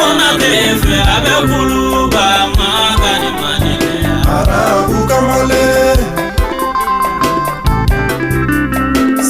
Konate fɛ, a bɛ kuluba Maka ni Madinɛ. Arabu kamalen.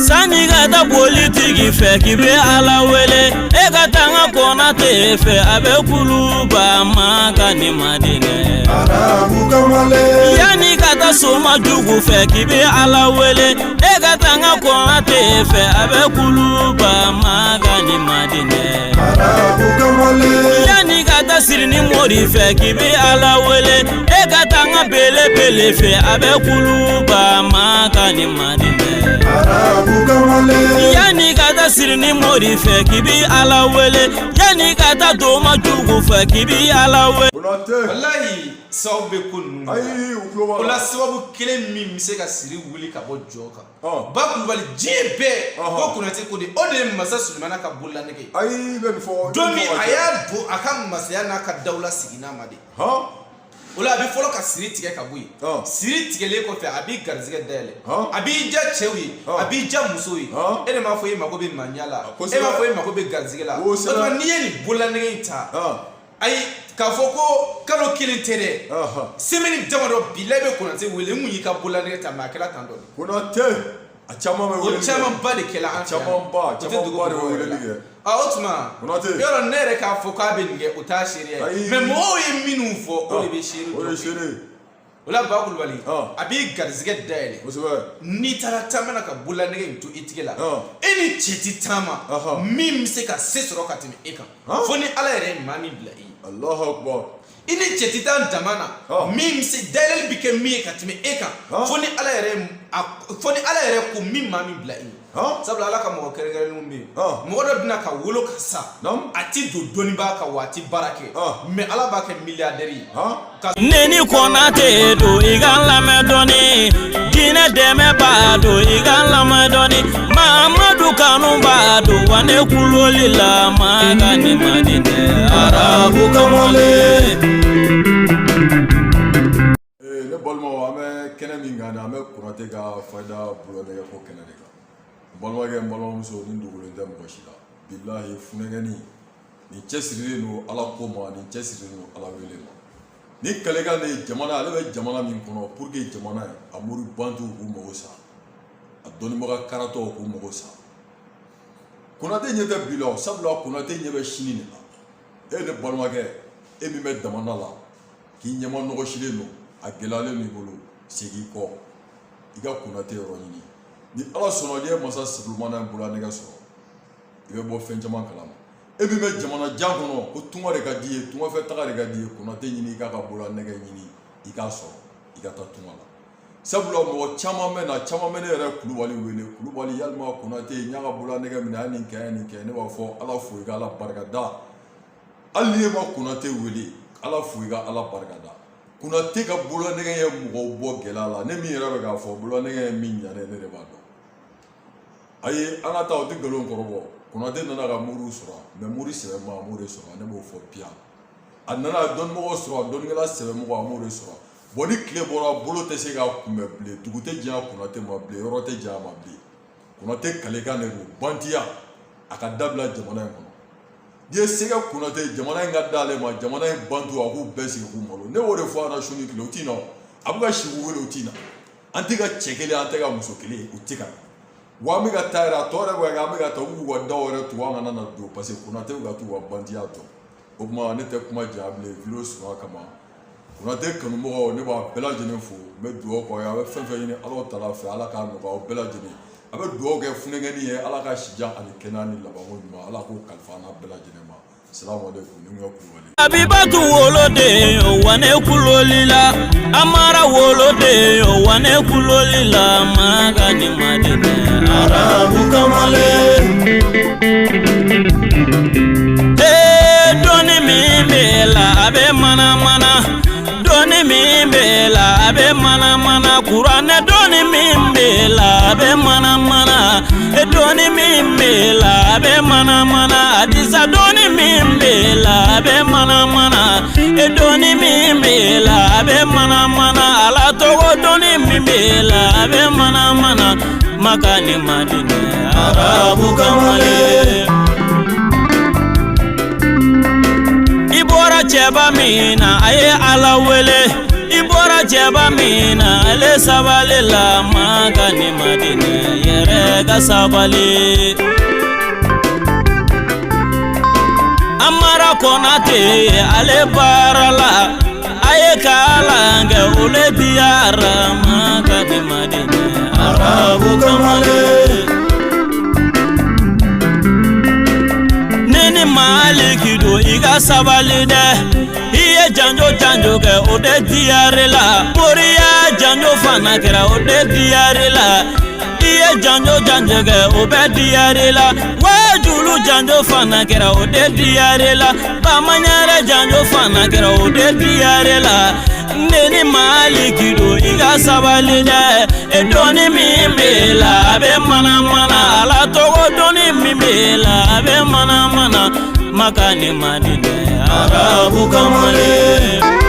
Sani ka taa politiki fɛ k'i bɛ Ala wele, e ka taa n ka Konate fɛ, a bɛ kuluba Maka ni Madinɛ. Arabu kamalen. Yanni ka taa soma jugu fɛ k'i bɛ Ala wele, e ka taa n ka Konate fɛ, a bɛ kuluba Maka ni Madinɛ. Arabu kamalen. Yanni ka taa siri ni mori fɛ k'i bɛ Ala wele, e ka taa n ka belebele fɛ, a bɛ kuluba Maka ni Madinɛ. Arabu kamalen. Yanni ka taa siri ni mori fɛ k'i bɛ Ala wele, yanni ka taa doma jugu fɛ k'i bɛ Ala wele. Konate. Walayi, sababu bɛ ko ninnu na. Ayi, u tulo b'a O la la. sababu kelen min bɛ se ka siri wuli ka bɔ jɔ kan, ba Kulubali, diɲɛ bɛɛ ko Konate ko de, o de ye masa Sulemana ka bololanɛgɛ ye. Ayi, i bɛ nin fɔ. Don min a y'a don a ka masaya n'a ka dawula seginna ma de, o la a bɛ fɔlɔ ka siri tigɛ ka bɔ yen. Siri tigɛlen kɔfɛ, a b'i garizigɛ dayɛlɛ, a b'i ja cɛw ye, a b'i ja musow ye. E de m'a fɔ e mako bɛ maɲa la, e m'a fɔ e mako bɛ garizigɛ la. O tuma n'i ye nin bololanɛgɛ in ta, ayi, k'a fɔ ko kalo kelen tɛ dɛ, semaine damadɔ, bilayi, bɛ Konate wele mun y'i ka bololanɛgɛ ta, mais a kɛra tan dɔ de. Konate, a caman bɛ O weleli kɛ. camanba de kɛla an fɛ yan. Camanba, O tɛ dogo camanba de bɛ mɔgɔw yɛrɛ weleli la. kɛ. A o tuma, Konate. yɔrɔ ne yɛrɛ k'a fɔ k'a bɛ nin kɛ, o t'a seereya ye, mais mɔgɔw ye minnu fɔ, o de bɛ seere O de ye jɔ. seere ye. O la, ba Kulubali, a b'i garizigɛ dayɛlɛ. N'i taara taama na ka bololanɛgɛ in to i tigɛ la, e ni cɛ ti taama min bɛ se ka se sɔrɔ ka tɛmɛ e kan, fo ni Ala yɛrɛ ye maa min bila i ye. Allahu akbar. I ni cɛ ti taa dama na min bɛ se dayɛlɛli bɛ kɛ min ye ka tɛmɛ e kan, fo ni Ala yɛrɛ ko min maa min bila i ye. Sabula Ala ka mɔgɔ kɛrɛnkɛrɛnnenw bɛ yen. Mɔgɔ dɔ bɛna ka wolo ka sa, a ti don dɔnnibaa kan wa a ti baara kɛ, mais Ala b'a kɛ milliardaire ye. Ne ni Konate don, i ka lamɛn dɔɔni, jinɛ dɛmɛ b'a don, i ka lamɛn dɔɔni, Mamadu kanu b'a don, wa ne kuloli la Maka ni Madinɛ, arabu kamalen. Ne balimaw, an bɛ kɛnɛ min kan nin, an bɛ Konate ka fayida bololanɛgɛ ko kɛnɛ de kan. N balimakɛ, n balimamuso, nin dogolen tɛ mɔgɔ si la. Bilahi, funɛgɛni nin cɛsirilen don Ala ko ma, nin cɛsirilen don Ala wele ma. Ni kalekan de ye jamana, ale bɛ jamana min kɔnɔ pour que jamana ye a mori bantiw k'u mago sa, a dɔnnibaga karatɔw k'u mago sa. Konate ɲɛ tɛ bi la o, sabula Konate ɲɛ bɛ sini de la. E ne balimakɛ, e min bɛ damanda la k'i ɲɛma nɔgɔsilen don, a gɛlɛyalen don i bolo, segin i kɔ, i ka Konate yɔrɔ ɲini. Ni Ala sɔnna, n'i ye masa Sulemana bololanɛgɛ sɔrɔ, i bɛ bɔ fɛn caman kalama. E min bɛ jamana jan kɔnɔ ko tunga de ka di i ye, tungafɛ taga de ka di i ye, Konate ɲini, i k'a ka bololanɛgɛ ɲini, i k'a sɔrɔ, i ka taa tunga la. Sabula mɔgɔ caman bɛ na, caman bɛ ne yɛrɛ Kulubali wele: Kulubali, yalima Konate, n y'a ka bololanɛgɛ minɛ, a ye nin kɛ, a ye nin kɛ. Ne b'a fɔ: Ala fo, i ka Ala barika da. Hali ni e ma Konate wele, Ala fo, i ka Ala barika da. Konate ka bololanɛgɛ ye mɔgɔw bɔ gɛlɛya la. Ne min yɛrɛ bɛ k'a fɔ, bololanɛgɛ ye min ɲa ne, ne de b'a dɔn. Ayi, an ka taa, o tɛ nkalon kɔrɔbɔ. Konate nana ka moriw sɔrɔ, mais mori sɛbɛma a m'o de sɔrɔ. Ne b'o fɔ piya. A nana dɔnnimɔgɔw sɔrɔ, a dɔnnikɛla sɛbɛmɔgɔ a m'o de sɔrɔ. Bon, ni tile bɔra, bolo tɛ se k'a kunbɛn bilen, dugu tɛ janya Konate ma bilen, yɔrɔ tɛ janya ma bilen. Konate kalekan de don, bantiya a ka dabila jamana in kɔnɔ. N'i ye se kɛ Konate, jamana in ka d'ale ma, jamana in bantu a k'u bɛɛ sigi k'u malo. Ne b'o de fɔ a na su ni tile, o t'i na. A bɛ ka si k'u wele, o t'i na. An tɛ ka cɛ kelen, an tɛ ka muso kelen, u tɛ ka na. Wa an bɛ ka taa yɛrɛ, a tɔ yɛrɛ bɛ ka kɛ, an bɛ ka taa, u b'u ka daw yɛrɛ tugu, an kana na don, parce que Konate bɛ ka t'u ka bantiya dɔn. O tuma, ne tɛ kuma janya bilen, vidéo surunya kama. Konate kanumɔgɔw, ne b'a bɛɛ lajɛlen fo. N bɛ dugawu k'aw ye, a bɛ fɛn fɛn ɲini Ala taala fɛ, Ala k'a nɔgɔya aw bɛɛ lajɛlen. A bɛ dugawu kɛ funɛgɛni ye, Ala ka sijan ani kɛnɛya ni labanko ɲuman, Ala k'o kalifa an n'a bɛɛ lajɛlen ma. Salamu aleykum, ni n ka Kulubali. Abibatu woloden o, wa ne kuloli la, Amara woloden o, wa ne kuloli la, Maka ni Madinɛ, arabu kamalen. Ee, dɔnni min b'e la, a bɛ mana mana. Dɔnni min b'e la, a bɛ mana mana. Kuranɛ dɔnni min b'e la, a bɛ mana mana. E dɔnni min b'e la, a bɛ mana mana. Hadisa dɔnni min b'e la, a bɛ mana mana. E dɔnni min b'e la, a bɛ mana mana. Ala tɔgɔ dɔnni min b'e la, a bɛ mana mana. Maka ni Madinɛ, arabu kamalen. cɛba min na a ye Ala wele i bɔra cɛba min na ale sabali la Maka ni Madinɛ yɛrɛ ka sabali Amara Konate ale baara la a ye kalan kɛ o le diyara Maka ni Madinɛ arabu kamalen ne ni Maliki don i ka sabali dɛ i ye janjo janjo kɛ o de diyara la moriya janjo fana kɛra o de diyara la i ye janjo janjo kɛ o bɛɛ diyara la wajulu janjo fana kɛra o de diyara la bamaɲɛrɛ janjo fana kɛra o de diyara la ne ni Maliki don i ka sabali dɛ e dɔnni min b'e la a bɛ mana mana Ala tɔgɔ dɔnni min b'e la a bɛ mana mana Maka ni Madinɛ arabu kamalen.